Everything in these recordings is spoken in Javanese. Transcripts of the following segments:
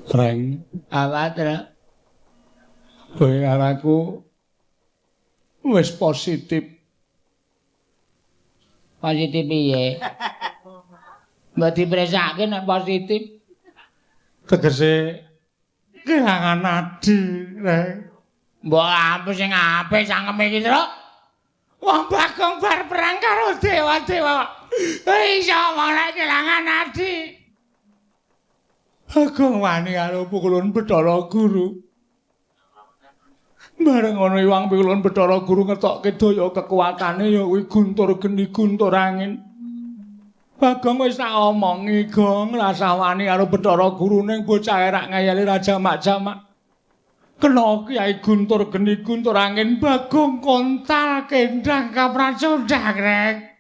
Reng, Apa, Tru? Kowe karo aku wis positif. Positif piye? Mbok dipresake nek positif. Tegese kelangan adi, Reng. Mbok ampun sing apik cangkeme iki, Tru. Wong Bagong bar perang karo dewa-dewa. Iso ora kelangan adi. Bagong wani karo pukulun Bathara Guru. Bareng ana iwang pikulun Bathara Guru ngetokke daya kekuatane ya kuwi guntur geni guntur angin. Bagong wis tak omongi, Gong, rasah wani karo Bathara Guru ning bocah rak ngayali ra jamak-jamak. Kena Kyai Guntur geni guntur angin Bagong kontal kendang kapracundang, Rek.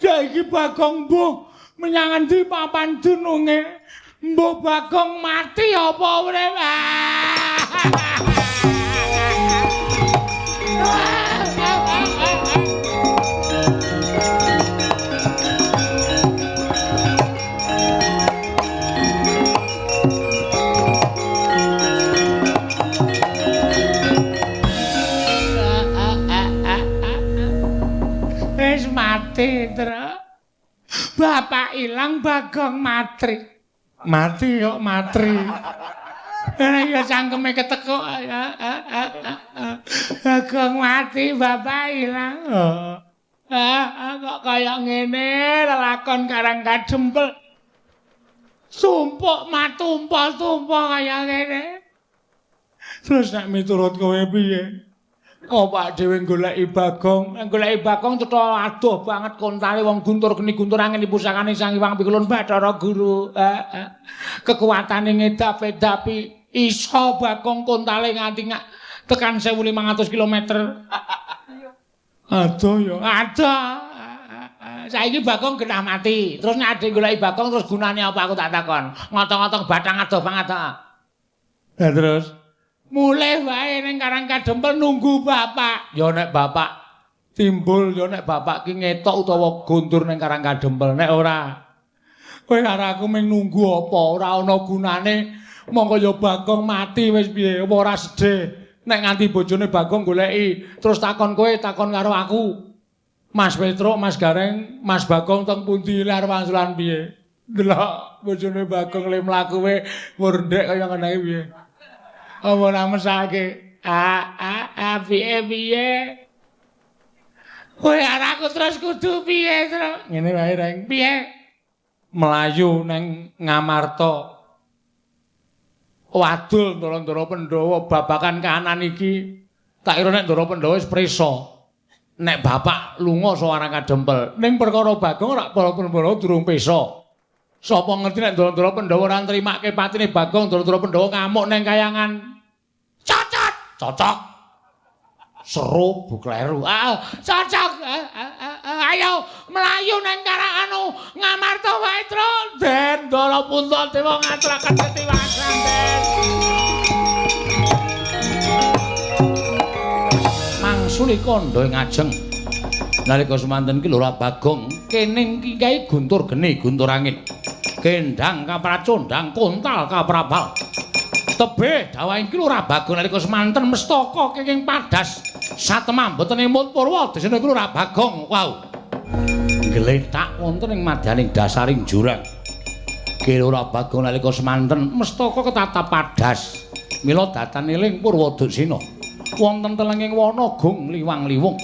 Saiki Bagong mbuh menyang endi papan dununge? Mbuh Bagong mati apa urip? Wis mati, Tru. Bapak ilang, Bagong matri. Mati kok matri. Ya cangkeme ketekuk. Bagong mati, bapak ilang. Kok kaya ngene lelakon Karang Kadempel. Sumpuk matumpah-tumpah kaya ngene. Terus nek miturut kowe piye? Kok dhewe goleki Bagong, goleki Bagong cetha adoh banget kontale wong guntur geni guntur angin pusakane Sang Hyang Pikulun Bathara Guru. Kekuatane ngedap-edapi iso Bagong kontale nganti tekan 1500 km. Adoh ya, adoh. Saiki Bagong genah mati. Terus nek adhe goleki Bagong terus gunane apa aku tak takon. Ngotong-ngotong bathang adoh banget ta. Lah terus mulih wae ning Karang Kadempel nunggu bapak. Ya nek bapak timbul, ya nek bapak ki ngetok utawa guntur ning Karang Kadempel. Nek ora, kowe karo aku mung nunggu apa? Ora ana gunane. Mongko ya Bagong mati wis piye? Apa ora sedih nek nganti bojone Bagong goleki terus takon kowe, takon karo aku. Mas Petruk, Mas Gareng, Mas Bagong teng pundi lar wangsulan piye? Delok bojone Bagong le mlaku we murndek kaya ngene iki piye? Apa ora mesake? A piye piye? Kowe arep aku terus kudu piye, Tru? Ngene wae, Reng. Piye? Melayu nang Ngamarta. Wadul Ndara-ndara Pandhawa babakan kahanan iki. Tak kira nek Ndara Pandhawa wis prisa. Nek bapak lunga saka Karang Kadempel, ning perkara Bagong rak para Pandhawa durung pesa. Sapa ngerti nek Ndara-ndara Pandhawa ora nrimake patine Bagong, Ndara-ndara Pandhawa ngamuk neng kayangan. Cocok, cocok. Seru bukleru. Ah, cocok. Ayo mlayu neng Karang anu Ngamarta wae, Tru. Den Ndara Puntadewa ngaturaken ketiwasan, Den. Mangsuli kandha ing ajeng. Nalika semanten ki Lurah Bagong kening Kyai Guntur geni guntur angin. Kendang kapracondang kontal kaprabal. Tebih dawahing ki Lurah Bagong nalika semanten mestaka kenging padas satemah mboten emut purwa desane ki Lurah Bagong. Wow. Gletak wonten ing madyaning dasaring jurang. Ki Lurah Bagong nalika semanten mestaka ketatap padas. Mila datan eling Purwa Duksina. Wonten telenging wana gung liwang-liwung.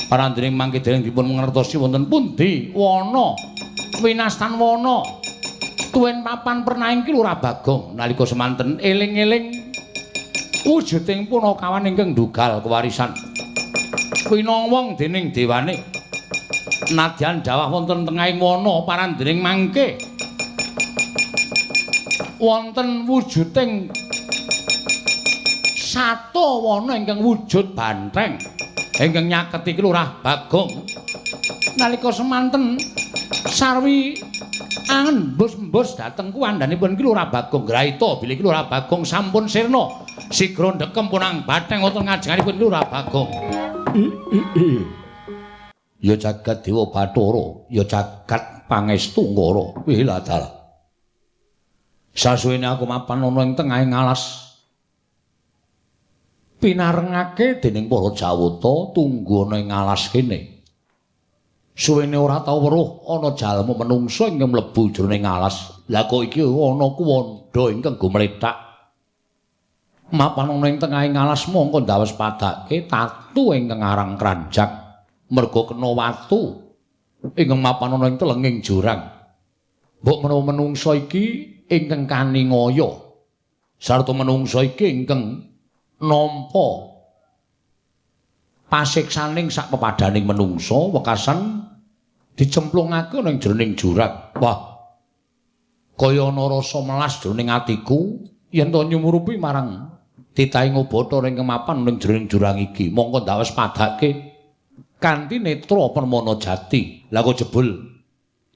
Parandene mangke dereng dipun mangertosi wonten pundi wana winastan wana tuwin papan pernahing Ki Lurah Bagong nalika semanten eling-eling wujuding punakawan ingkang ndugal kewarisan winowong dening dewane nadyan dawah wonten tengahing wana parandene mangke wonten wujuding sato wana ingkang wujud banteng ingkang nyaketi Ki Lurah Bagong nalika semanten sarwi angembus-embus dhateng kuwandhanipun Ki Lurah Bagong graita bilih Ki Lurah Bagong sampun sirna sigra ndekem punang batheng wonten ngajenganipun Ki Lurah Bagong. Ya jagat Dewa Bathara, ya jagat Pangestu Ngara. Wih ladalah. Sasuwene aku mapan ana ing tengahing alas. Pinarengake dening para Jawata tunggu ana ing alas kene. Suwene ora tau weruh ana jalma menungsa ingkang mlebu jroning alas. Lah kok iki ana kuwandha ingkang gumlethak. Mapan ana ing tengahing alas mongko ndawes padake tatu ingkang aran kranjak merga kena watu ingkang mapan ana ing telenging jurang. Mbok menawa menungsa iki ingkang kaningaya sarta menungsa iki ingkang nampa pasiksaning sak pepadaning menungsa wekasan dicemplungake ana ing jroning jurang. Wah, kaya ana rasa melas jroning atiku yen to nyumurupi marang titahing Bathara ingkang mapan ning jroning jurang iki. Mongko ndawes padake kanthi netra permana jati. Lah kok jebul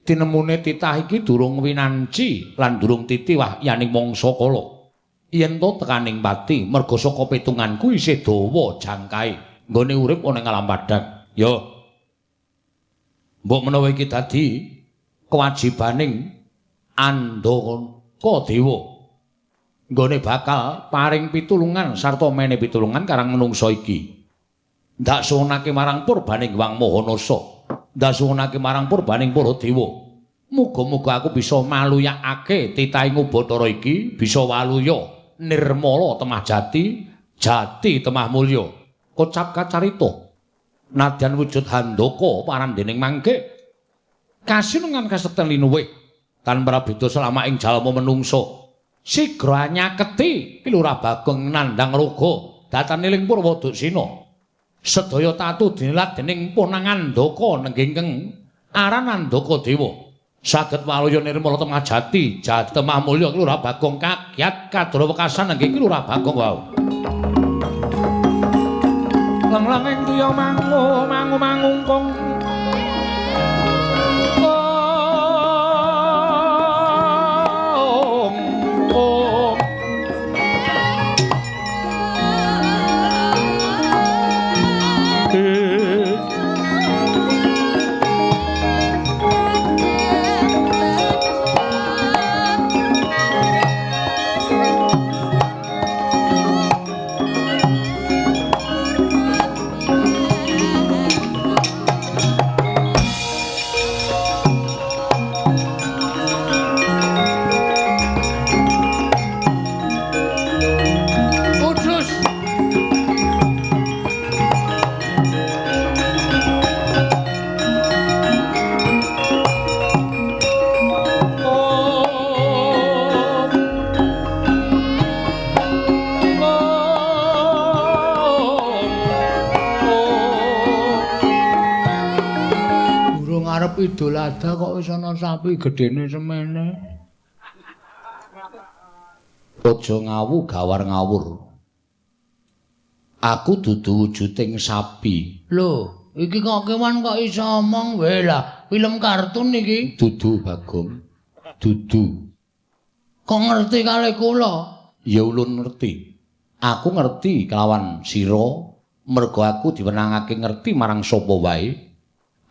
tinemune titah iki durung winanci lan durung titi wahyaning mangsa kala. Yen to tekaning pati merga saka pitunganku isih dawa jangkae nggone urip ana ing alam padhang. Yo, mbok menawa iki dadi kewajibaning Andaka Dewa nggone bakal paring pitulungan sarta mene pitulungan karang menungsa iki. Ndak suwunake marang purbaning Hyang Maha Nasa, ndak suwunake marang purbaning para dewa. Muga-muga aku bisa maluyakake titahing Bathara iki, bisa waluya nirmala temah jati, jati temah mulya. Kocap kacarita nadyan wujud handaka parandening mangke kasinungan kasekten linuwih tanpa beda selama ing jalma menungsa. Sigra nyaketi Ki Lurah Bagong nandhang raga datan eling Purwaduksina. Sedaya tatu dinilat dening Ponang Andaka nenggingkeng aran Andaka Dewa. Saged waluya nirmala temah jati, jati temah mulya Ki Lurah Bagong kagyat kadra wekasan nenggih Ki Lurah Bagong wau. Leng-lenging tuya mangu mangu mangungkung. Om. Idul Adha kok wis ana sapi gedene semene. Aja ngawu gawar ngawur. Aku dudu wujuding sapi. Lho, iki kok kewan kok iso omong wae lah, film kartun iki. Dudu Bagong. Dudu. Kok ngerti kali kula? Ya ulun ngerti. Aku ngerti kelawan sira merga aku diwenangake ngerti marang sapa wae.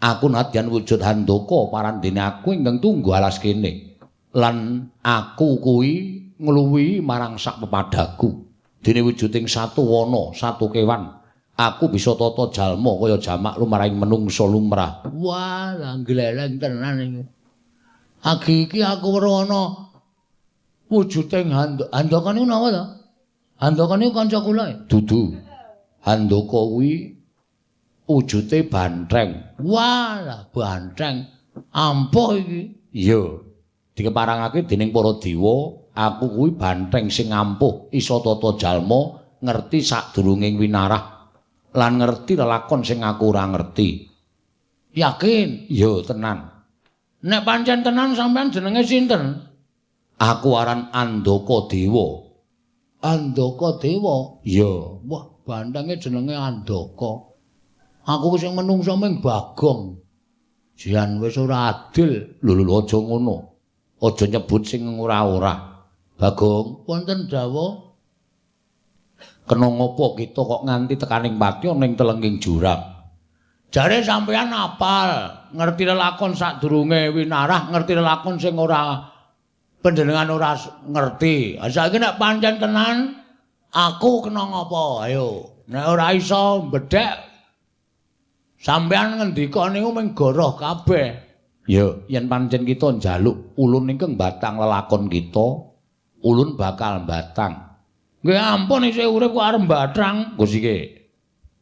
Aku nadyan wujud handaka parandene aku ingkang tunggu alas kene. Lan aku kuwi ngluwihi marang sak pepadaku. Dene wujuding satu wana, satu kewan, aku bisa tata jalma kaya jamak lumrahing menungsa lumrah. Wah, lah gleleng tenan iki. Agi iki aku weruh ana wujuding handaka niku napa to? Handaka niku kanca kula e? Dudu. Handaka kuwi wujute bantheng. Wah, lah bantheng. Ampuh iki. Iya. Dikeparangake dening para dewa, aku kuwi bantheng sing ampuh, iso tata jalma, ngerti sadurunging winarah lan ngerti lelakon sing aku ora ngerti. Yakin? Iya, tenan. Nek pancen tenan sampean jenenge sinten? Aku aran Andaka Dewa. Andaka Dewa? Iya. Wah, banthenge jenenge Andaka. Aku sing menungsa ming Bagong. Jan wis ora adil. Lho lho aja ngono. Aja nyebut sing ora-ora. Bagong, wonten dawuh. Kena ngopo kita kok nganti tekaning pati ana ing telenging jurang? Jare sampeyan apal, ngerti lelakon sadurunge winarah, ngerti lelakon sing ora Panjenengan ora ngerti. Saiki nek pancen tenan aku kena ngapa? Ayo. Nek ora iso mbedhek sampean ngendika niku mung goroh kabeh. Ya, yen pancen kita njaluk ulun ingkang batang lelakon kita, ulun bakal batang. Nggih ampun isih urip kok arep batang. Gus iki.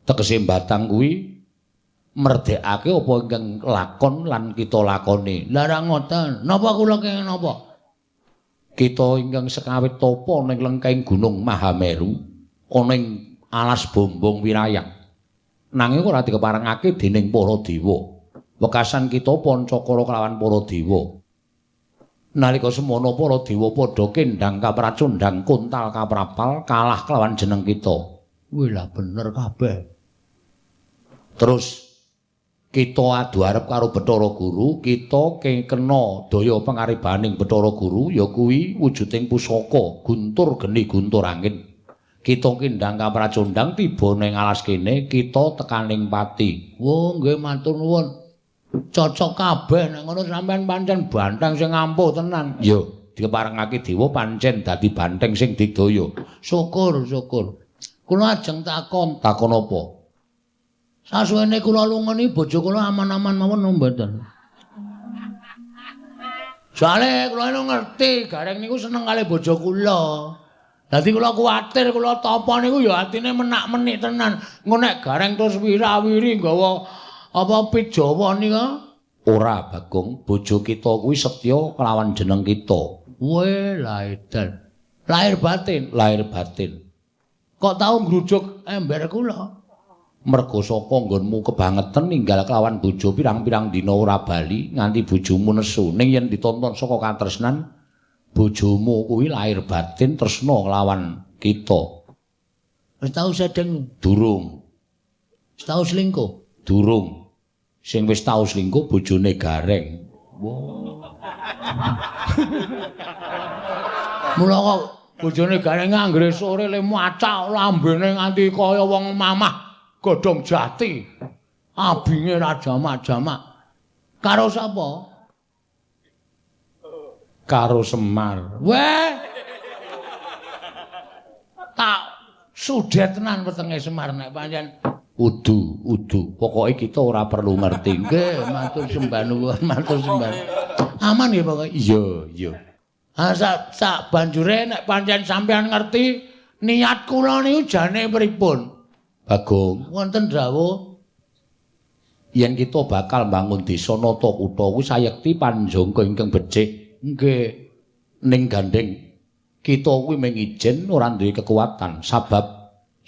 Tegese batang kuwi merdekake apa ingkang lakon lan kita lakoni. Lah ra ngoten. Napa kula kenging napa? Kita ingkang sekawit tapa ning lengkeng Gunung Mahameru ana ing alas Bombong Wirayang. Nanging ora dikeparengake dening para dewa. Wekasan kita pancakara kelawan para dewa. Nalika semono para dewa padha kendhang kapracundhang kontal kaprapal kalah kelawan jeneng kita. Wih lah bener kabeh. Terus kita adu arep karo Bathara Guru, kita kena daya pangaribaning Bathara Guru ya kuwi wujuding pusaka guntur geni guntur angin. Kita kendhang kapracundhang tiba ning alas kene, kita tekaning pati. Wo nggih matur nuwun. Cocok kabeh nek ngono sampean pancen banteng sing ampuh tenan. Ya, dikeparengake dewa pancen dadi banteng sing digdaya. Syukur, syukur. Kula ajeng takon, takon apa? Sasuwene kula lunga niki bojo kula aman-aman mawon napa mboten? Soale kula niku ngerti Gareng niku seneng kali bojo kula. Dadi kula kuwatir kula tapa niku ya atine menak-menik tenan. Engko nek Gareng terus wirawiri nggawa apa pit Jawa nika? Ora, Bagong, bojo kita kuwi setya kelawan jeneng kita. Weh, lah edan. Lahir batin, lahir batin. Kok tau ngrujuk ember kula? Mergo saka nggonmu kebangetan ninggal kelawan bojo pirang-pirang dina ora bali nganti bojomu nesu. Ning yen ditonton saka katresnan, bojomu kuwi lahir batin tresna kelawan kita. Wis tau sedeng? Durung. Wis tau selingkuh? Durung. Sing wis tau selingkuh bojone Gareng. Wah. Mula kok bojone Gareng anggere sore le macak lambene nganti kaya wong mamah godhong jati. Abinge ra jamak-jamak. Karo sapa? Karo Semar. Weh. Tak sudet tenan wetenge Semar nek pancen udu, udu. Pokoke kita ora perlu ngerti. Nggih, matur sembah nuwun, matur sembah. Aman ya pokoke. Iya, iya. Ha sak banjure nek pancen sampean ngerti niat kula niku jane pripun? Bagong, wonten dawuh yen kita bakal mbangun desa nata kutha kuwi sayekti panjangka ingkang becik. Nggih. Ning gandeng kita kuwi mung ijen ora duwe kekuatan sabab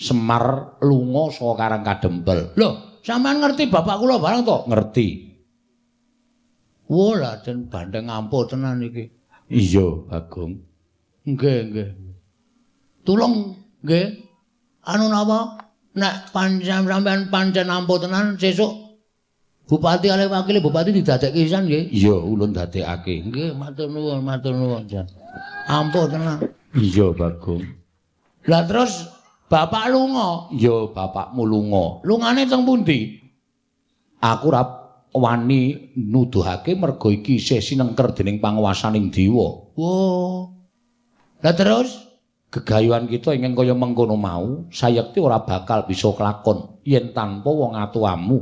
Semar lunga saka Karang Kadempel. Lho, sampean ngerti bapak kula barang to? Ngerti. Wah, lah den bandeng ampuh tenan iki. Iya, Bagong. Nggih, nggih. Tulung nggih. Anu napa? Nek pancen sampean pancen ampuh tenan sesuk bupati kalih wakile bupati didadekke pisan nggih. Iya, ulun dadekake. Nggih, matur nuwun, matur nuwun, Jan. Ampuh tenan. Iya, Bagong. Lah terus bapak lunga? Ya, bapakmu lunga. Lungane teng pundi? Aku ora wani nuduhake mergo iki isih sinengker dening panguwasaning dewa. Wah. Lah terus gegayuhan kita ingkang kaya mengkono mau sayekti ora bakal bisa kelakon yen tanpa wong atuamu.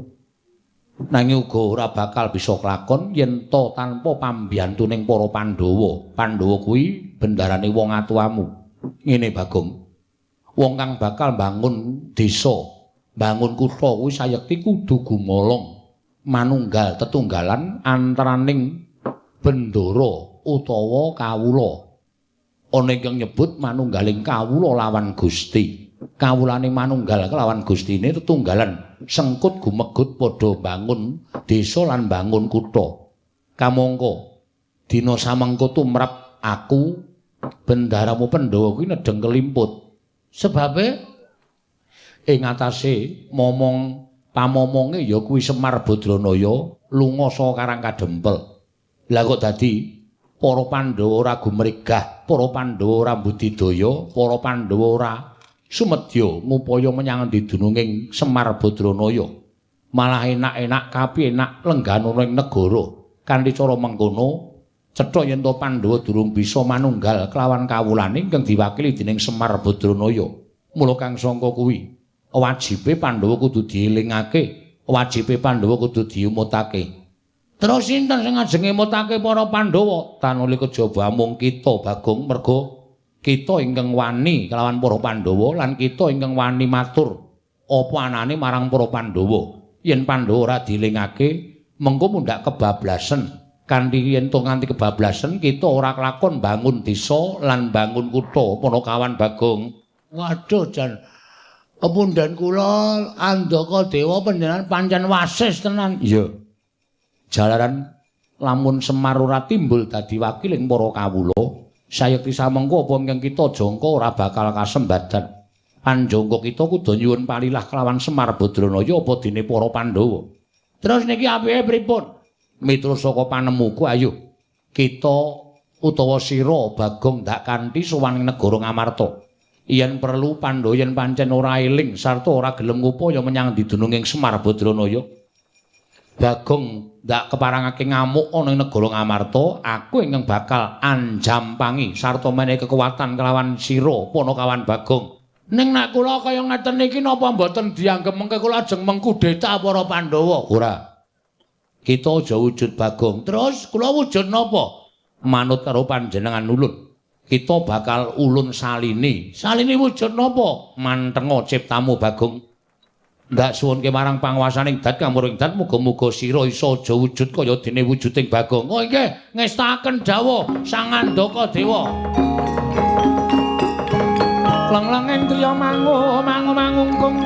Nanging uga ora bakal bisa kelakon yen ta tanpa pambiyantuning para Pandhawa. Pandhawa kuwi bendarane wong atuamu. Ngene Bagong. Wong kang bakal bangun desa, bangun kutha kuwi sayekti kudu gumolong manunggal tetunggalan antaraning bendara utawa kawula. Ana ingkang nyebut manunggaling kawula lawan Gusti. Kawulane manunggal kelawan Gustine tetunggalan sengkut gumegut padha bangun desa lan bangun kutha. Kamangka dina samengko tumrap aku bendaramu Pandhawa kuwi nedheng kelimput. Sebabe ing atase momong pamomonge ya kuwi Semar Badranaya lunga saka Karang Kadempel. Lah kok dadi para Pandhawa ora gumregah, para Pandhawa ora budidaya, para Pandhawa ora sumedya ngupaya menyang endi dununging Semar Badranaya. Malah enak-enak kapi enak lengganana ing negara. Kanthi cara mengkono Cetha yen to Pandhawa durung bisa manunggal kelawan kawulane ingkang diwakili dening Semar Badranaya. Mula kang sangka kuwi wajibe Pandhawa kudu dielingake, wajibe Pandhawa kudu diumutake. Terus sinten sing ajeng ngemutake para Pandhawa? Tanuli kejaba amung kita Bagong, merga kita ingkang wani kelawan para Pandhawa lan kita ingkang wani matur apa anane marang para Pandhawa. Yen Pandhawa ora dielingake, mengko mundhak kebablasen. Kanthi yen to nganti kebablasen kita ora kelakon bangun desa lan bangun kutha Panakawan Bagong. Waduh jan pepundhen kula Andaka Dewa panjenengan pancen wasis tenan. Iya. Jalaran lamun Semar ora timbul dadi wakiling para kawula, sayekti samengko apa ingkang kita jangka ora bakal kasembadan. Panjangka kita kudu nyuwun palilah kelawan Semar Badranaya apa dene para Pandhawa. Terus niki apike pripun? Miturut saka panemuku, ayo kita utawa sira Bagong ndak kanthi sowan ing negara Ngamarta. Yen perlu Pandhawa yen pancen ora eling sarta ora gelem ngupaya menyang didununging Semar Badranaya, Bagong ndak keparangake ngamuk ana ing negara Ngamarta, aku ingkang bakal anjampangi sarta menehi kekuatan kelawan sira Panakawan Bagong. Ning nek kula kaya ngeten niki napa mboten dianggep mengke kula ajeng mengkudeta para Pandhawa? Ora. Kita aja wujud Bagong. Terus kula wujud napa? Manut karo panjenengan ulun. Kita bakal ulun salini. Salini wujud napa? Mantenga ciptamu Bagong. Ndak suwunke marang panguwasaning dat kamuring dat, muga-muga sira iso aja wujud kaya dene wujuding Bagong. Oh nggih, ngestakaken dawuh Sang Andaka Dewa. Leng-lenging triya mangu mangu mangungkung.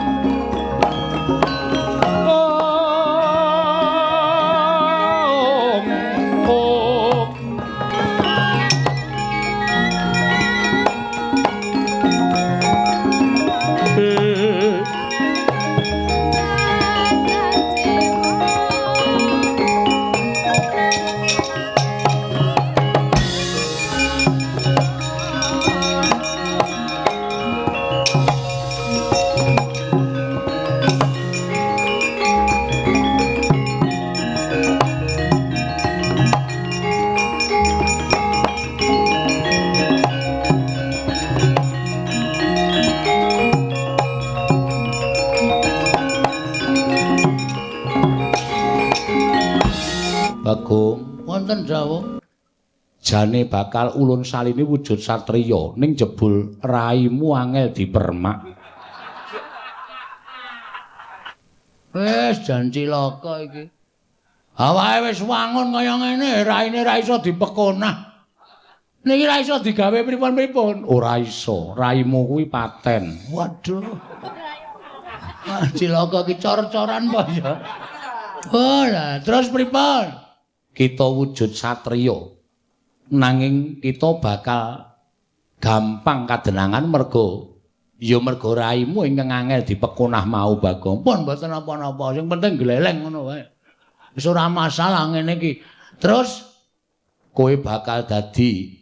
Bagong, wonten dawuh. Jane bakal ulun salini wujud satriya ning jebul raimu angel dipermak. Wis jan cilaka iki. Awake wis wangun kaya ngene, raine ra iso dipekonah. Niki ra iso digawe pripun-pripun. Ora iso, raimu kuwi paten. Waduh. Ah, cilaka iki cor-coran apa ya? Oh, lah terus pripun? Kita wujud satriya, nanging kita bakal gampang kadenangan merga ya merga raimu ingkang angel dipekonah mau Bagong. Pun mboten napa-napa, sing penting gleleng ngono wae. Wis ora masalah ngene iki. Terus kowe bakal dadi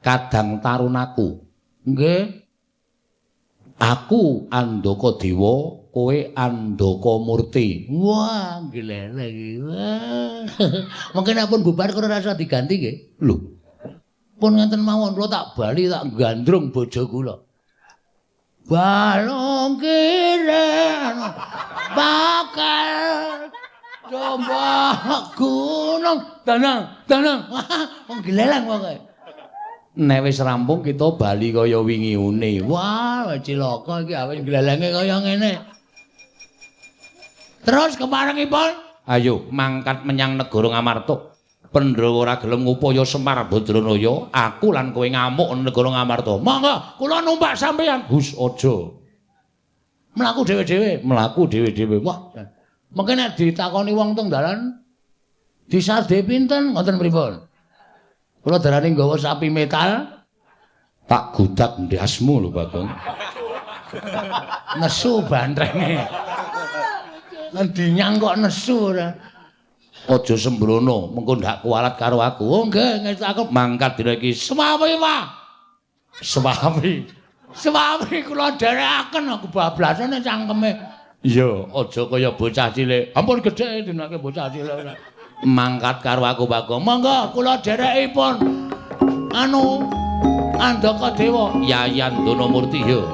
kadang tarunaku. Nggih. Aku Andaka Dewa, kowe Andaka Murti. Wah, gleleng iki. Mungkin nek pun bubar kula rasa diganti nggih. Lho. Pun ngenten mawon kula tak bali tak gandrung bojo kula. Balung kiren bakal coba gunung danang danang. Wong gleleng pokoke. Nek wis rampung kita bali kaya wingi une. Wah, cilaka iki awis glelenge kaya ngene. Terus keparengipun, ayo mangkat menyang negara Ngamarta. Pandhawa ora gelem ngupaya Semar Badranaya, aku lan kowe ngamuk negara Ngamarta. Monggo, kula numpak sampeyan. Hus aja. Mlaku dhewe-dhewe, mlaku dhewe-dhewe. Wah, mengke nek ditakoni wong teng dalan disade pinten ngoten pripun? Kula darani nggawa sapi metal, tak gudak ndasmu lho Bagong. Nesu bantrenge. Ngendinyang kok nesu ora. Aja sembrono, mengko ndak kualat karo aku. Oh nggih, ngestu aku mangkat dina iki. Swawi, Pak. Swawi. Swawi kula dherekaken aku bablasane cangkeme. Iya, aja kaya bocah cilik. Ampun gedhe dinake bocah cilik ora. Mangkat karo aku Bagong. Monggo kula dherekipun anu Andaka Dewa Yayan Donamurti ya.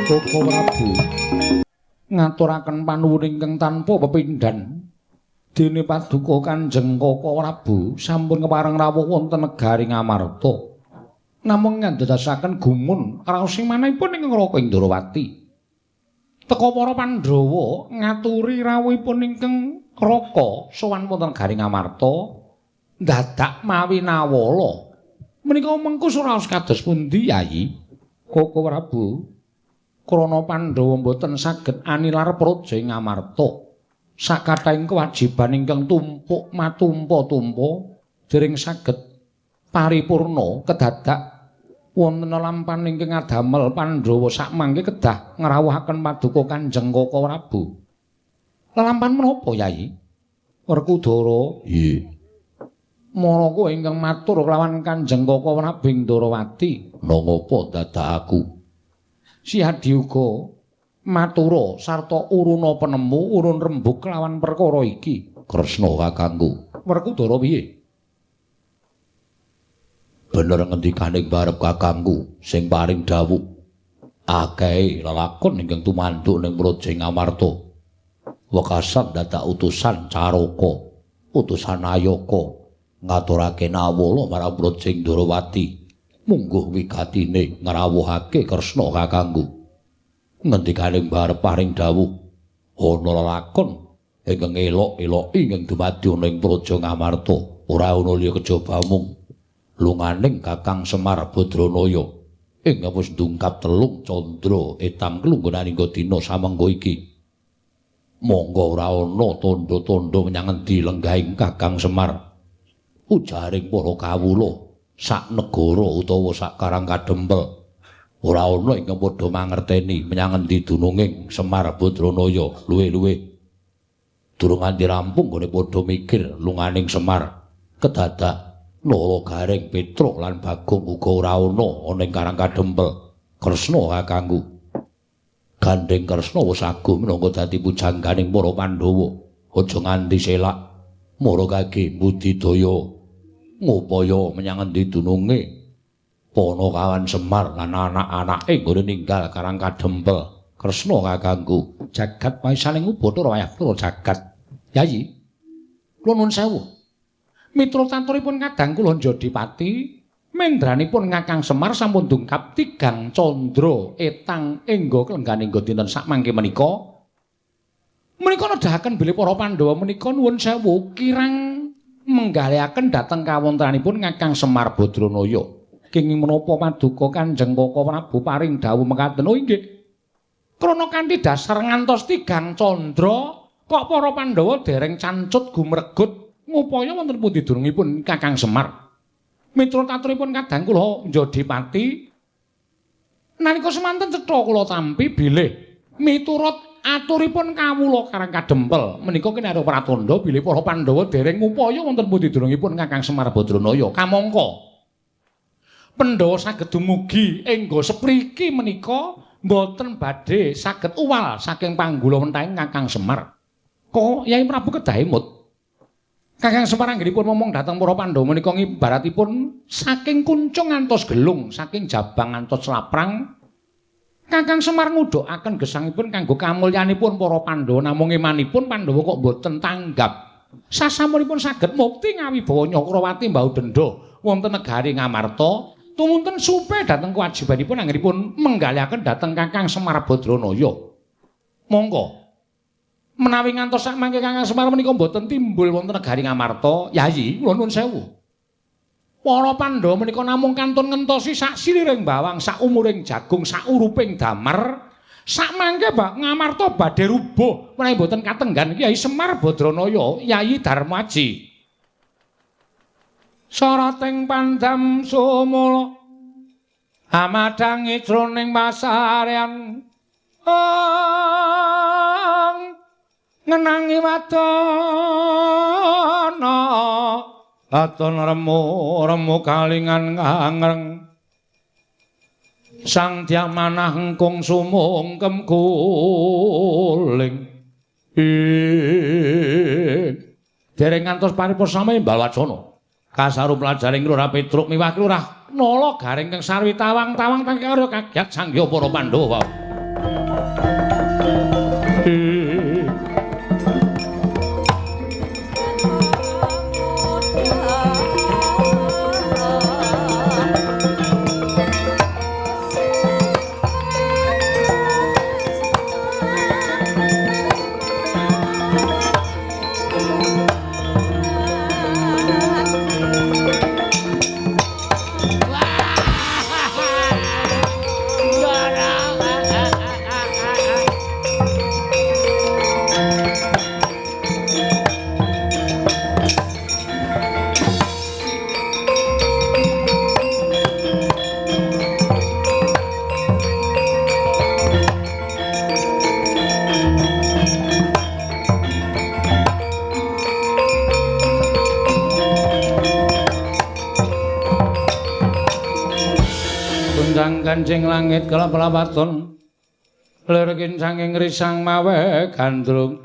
Koko Prabu ngaturaken panuwun ingkang tanpa pepindhan. Dene paduka Kanjeng Koko Prabu sampun kepareng rawuh wonten negari Ngamarta. Namung ngandadosaken gumun raos ing manahipun ingkang Raka Indrawati. Teka para Pandhawa ngaturi rawuhipun ingkang Raka sowan wonten negari Ngamarta dadak mawi nawala. Menika mengko raos kados pundi Yayi? Koko Prabu, krana Pandhawa mboten saged anilar praja ing Ngamarta. Sakathahing kewajiban ingkang tumpuk matumpa-tumpa dereng saged paripurna kedadak wonten lampan ingkang ngadamel Pandhawa sakmangke kedah ngrawuhaken paduka Kanjeng Koko Prabu. Lelampan menapa Yayi? Werkudara. Nggih. Maraka ingkang matur kelawan Kanjeng Koko Prabu Indrawati. Nangapa dadak aku? Si Hadi uga matura sarta uruna penemu urun rembug kelawan perkara iki. Kresna kakangku. Werkudara piye? Bener ngendikaning barep kakangku sing paring dawuh. Akehe lelakon ingkang tumanduk ning praja Ngamarta. Wekasan dadak utusan Caraka, utusan Ayaka ngaturake nawala marang praja Indrawati. Mungguh wigatine ngrawuhake Kresna kakangku. Ngendikaning barep paring dawuh ana lelakon ingkang elok-eloki ingkang dumadi ana ing praja Ngamarta. Ora ana liya kejaba mung lunganing Kakang Semar Badranaya ingkang wis ndungkap telung candra etang klunggunan hingga dina samengko iki. Monggo ora ana tandha-tandha menyang endi lenggahing Kakang Semar. Ujaring para kawula sak negara utawa sak Karang Kadempel ora ana ingkang padha mangerteni menyang endi dununging Semar Badranaya. Luwe-luwe durung nganti rampung nggone padha mikir lunganing Semar kedadak Nara Gareng Petruk lan Bagong uga ora ana ana ing Karang Kadempel. Kresna kakangku. Gandeng Kresna wis agung minangka dadi pujangganing para Pandhawa. Aja nganti selak mara kage budidaya ngupaya menyang endi dununge Panakawan Semar lan anak-anake nggone ninggal Karang Kadempel. Kresna kakangku. Jagat saling ubathara wayah putra jagat. Yayi, kula nuwun sewu. Mitra tanturipun kadang kula Njodipati mendranipun Kakang Semar sampun dungkap tigang candra etang engga klengganing dinten sakmangke menika. Menika nedahaken bilih para Pandhawa menika nuwun sewu kirang menggalihaken dhateng kawontenanipun Kakang Semar Badranaya. Kenging menapa paduka Kanjeng Koko Prabu paring dawuh mekaten? Oh inggih. Krana kanthi dasar ngantos tigang candra kok para Pandhawa dereng cancut gumregut ngupaya wonten pundi dunungipun Kakang Semar. Mitra taturipun kadang kula Njodipati nalika semanten cetha kula tampi bilih miturut aturipun kawula Karang Kadempel menika kinarya pratandha bilih para Pandhawa dereng ngupaya wonten pundi dunungipun Kakang Semar Badranaya. Kamangka Pandhawa saged dumugi engga sepriki menika mboten badhe saged uwal saking panggula wentahing Kakang Semar. Kok Yai Prabu kedah emut. Kakang Semar anggenipun momong dhateng para Pandhawa menika ngibaratipun saking kuncung ngantos gelung, saking jabang ngantos laprang. Kakang Semar ngudhukaken gesangipun kanggo kamulyanipun para Pandhawa, namung imanipun Pandhawa kok mboten tanggap. Sasampunipun saged mukti ngawibawa Nyakrawati mbau dendha wonten negari Ngamarta. Tumunten supe dhateng kewajibanipun anggenipun menggalihaken dhateng Kakang Semar Badranaya. Monggo menawi ngantos sakmangke Kakang Semar menika mboten timbul wonten negari Ngamarta, Yayi, kula nuwun sewu. Para Pandhawa menika namung kantun ngentosi sak siliring bawang, sak umuring jagung, sak uruping damar. Sakmangke bak Ngamarta badhe rubuh menawi mboten katenggan Kyai Semar Badranaya, Yayi Darmaji. Sarating pandam sumula amadhangi jroning pasarean Ngenangi wadana aton remu remu kalingan ngangreng. Sang Dyamanah engkung sumungkem guling. Dereng ngantos paripurna sami Balwacana. Kasaru pelajaring Lurah Petruk miwah Lurah Nala Gareng kang sarwi tawang-tawang tangke karya kagiat sangya para Pandhawa. Kancing langit kelap-lapaton lir kincanging risang mawe gandrung.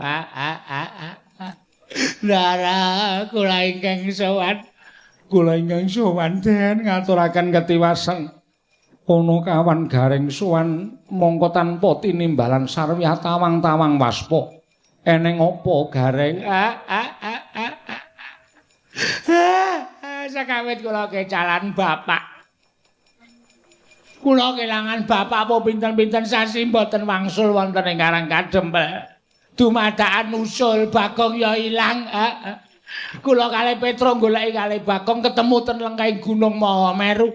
Ndara kula ingkang sowan, kula ingkang sowan den ngaturaken ketiwasan. Ana kawan Gareng sowan mongko tanpa tinimbalan sarwiyah tawang-tawang waspa. Eneng apa Gareng? Sakawit kula kecalan bapak. Kula kelangan bapak apa pinten-pinten sasi mboten wangsul wonten ing Karang Kadempel. Dumadakan usul Bagong ya ilang. Kula kalih Petro goleki kalih Bagong ketemu ten lengkahing Gunung Mahameru.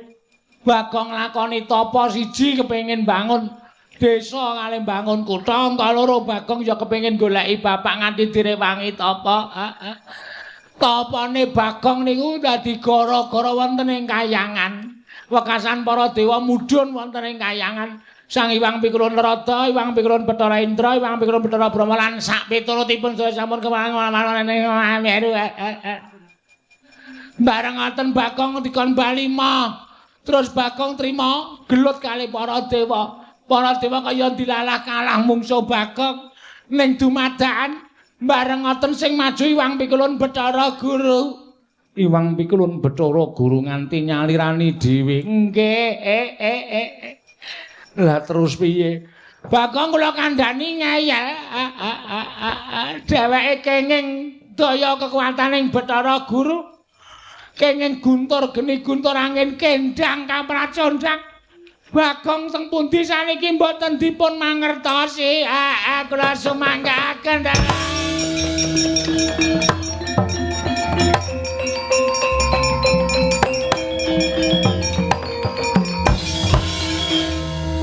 Bagong lakoni tapa siji kepengin bangun desa kalih bangun kutha, angka loro Bagong ya kepengin goleki bapak nganti direwangi tapa. Tapane Bagong niku dadi gara-gara wonten ing kayangan. Wekasan para dewa mudhun wonten ing kayangan. Sang Hyang Pikulun Narada, Hyang Pikulun Bathara Indra, Hyang Pikulun Bathara Brahma lan sak piturutipun sedaya sampun kemawon. Bareng ngoten Bagong dikon bali ma. Terus Bagong trima gelut kalih para dewa. Para dewa kaya dilalah kalah mungsuh Bagong ning dumadakan. Bareng ngoten sing maju Hyang Pikulun Bathara Guru. Iwang Pikulun Bathara Guru nganti nyalirani dhewe. Nggih, Lah terus piye? Bagong kula kandhani ngeyel. Dheweke kenging daya kekuataning Bathara Guru. Kenging guntur geni guntur angin kendang kapracondang. Bagong teng pundi saniki mboten dipun mangertosi. Kula sumanggaken.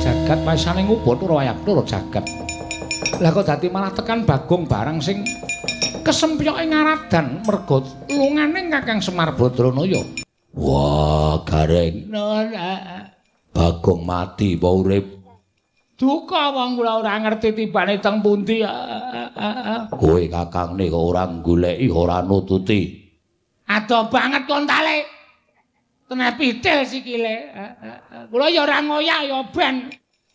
Jagat paisane ngubathara wayabthara jagat. Lah kok dadi malah tekan Bagong barang sing kesempyoke ngaradan merga lungane Kakang Semar Badranaya. Wah, Gareng. Bagong mati apa urip? Duka wong kula ora ngerti tibane teng pundi. Kowe kakangne kok ora goleki ora nututi. Adoh banget kontale. Teneh pitil sikile. Kula ya ora ngoyak ya ben.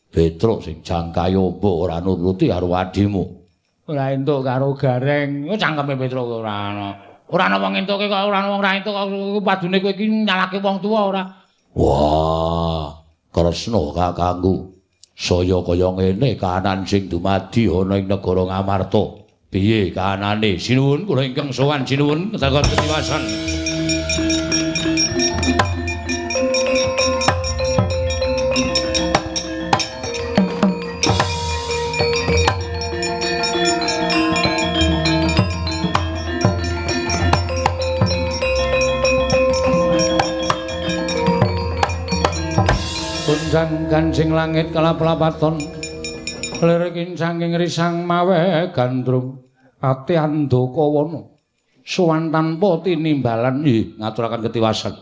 Petruk sing jangkae mbok ora nuruti karo adimu. Ora entuk karo Gareng. Cangkeme Petruk ora ana. Ora ana wong entuke kok ora ana wong ora entuk kok padune kowe iki nyalake wong tuwa ora. Wah, Kresna kakangku. Saya kaya ngene kahanan sing dumadi ana ing negara Ngamarta. Piye kahanane? Sinuwun kula ingkang sowan sinuwun kedakan ketiwasan. Kunjang kancing langit kelap-lapaton lir kincanging risang mawe gandrung ati andaka wana sowan tanpa tinimbalan. Nggih, ngaturaken ketiwasan.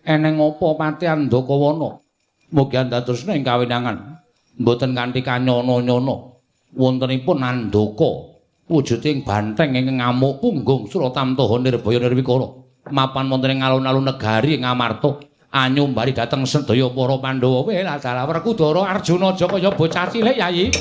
Eneng apa pati andaka wana? Mugi andadosna ing kawinangan mboten kanthi kanyana-nyana. Wontenipun andaka Wujuding banteng ingkang ngamuk punggung Suratamtaha Nirbaya Nirwikara. Mapan wonten ing alun-alun negari ing Amarta. Anyumbari dhateng sedaya para Pandhawa. Weh, dalah Werkudara Arjuna aja kaya bocah cilik, Yayi.